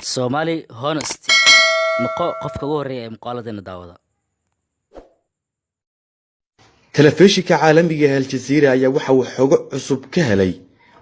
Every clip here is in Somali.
Somali Honest. Noqo qofka ugu horreeya ee muuqaaladeena daawada. Telefishinka caalamiga ee Aljaziira ayaa waxa uu xogo cusub ka helay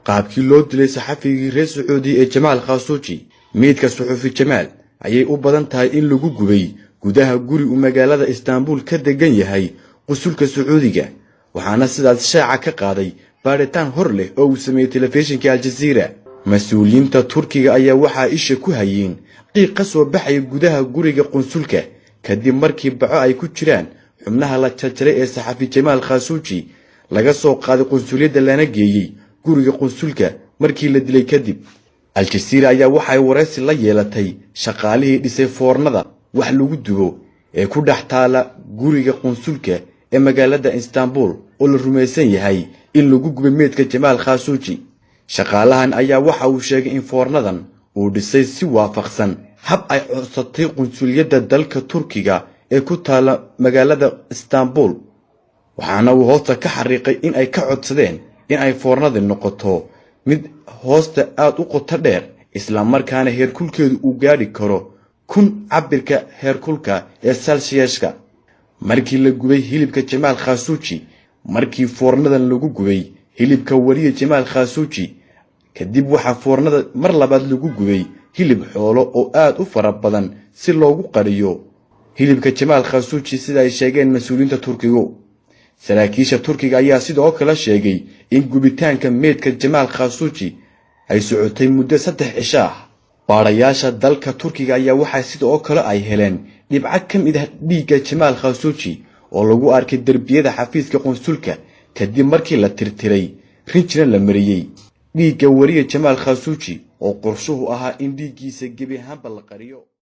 qaabkii loo dilay saxafigii reer Sacuudi ee Jamaal Khashoggi. Meydka suxufi Jamaal ayay u badan tahay in lagu gubay gudaha guri uu magaalada Istaanbul ka degan yahay qunsulka Sacuudiga, waxaana sidaas shaaca ka qaaday baadhitaan hor leh oo uu sameeyey telefishinka Aljaziira. Mas-uuliyiinta Turkiga ayaa waxaa isha ku hayeen qiiq ka soo baxaya gudaha guriga qunsulka, kadib markii baco ay ku jiraan xubnaha la jarjaray ee saxafi Jamaal Khashoggi laga soo qaaday qunsuliyadda lana geeyey guriga qunsulka markii la dilay kadib. Aljaziira ayaa waxay waraysi la yeelatay shaqaalihii dhisay foornada wax lagu dubo ee ku dhex taala guriga qunsulka ee magaalada Istanbul, oo la rumaysan yahay in lagu gubay meydka Jamaal Khashoggi. Shaqaalahan ayaa waxa uu sheegay in foornadan uu dhisay si waafaqsan hab ay codsatay qunsuliyadda dalka Turkiga ee ku taala magaalada Istanbul, waxaana uu hoosta ka xariiqay in ay ka codsadeen in ay foornadii noqoto mid hoosta aada u qoto dheer, islamarkaana heerkulkeedu uu gaadhi karo 1000 cabirka heerkulka ee Celsiuska. Markii la gubay hilibka Jamaal Khashoggi, markii foornadan lagu gubay hilibka wariye Jamaal Khashoggi kadib, waxaa foornada mar labaad lagu gubay hilib xoolo oo aada u fara badan si loogu qariyo hilibka Jamaal Khashoggi, sida ay sheegeen mas-uuliyiinta Turkigu. Saraakiisha Turkiga ayaa sidoo kale sheegay in gubitaanka meydka Jamaal Khashoggi ay socotay muddo 3 cisho ah. Baadhayaasha dalka Turkiga ayaa waxaa sidoo kale ay heleen dhibco ka mid ah dhiigga Jamaal Khashoggi oo lagu arkay derbiyada xafiiska qunsulka, kadib markii la tirtiray, rinjina la mariyey dhiigga wariye Jamaal Khashoggi, oo qorshuhu ahaa in dhiiggiisa gebi ahaanba la qariyo.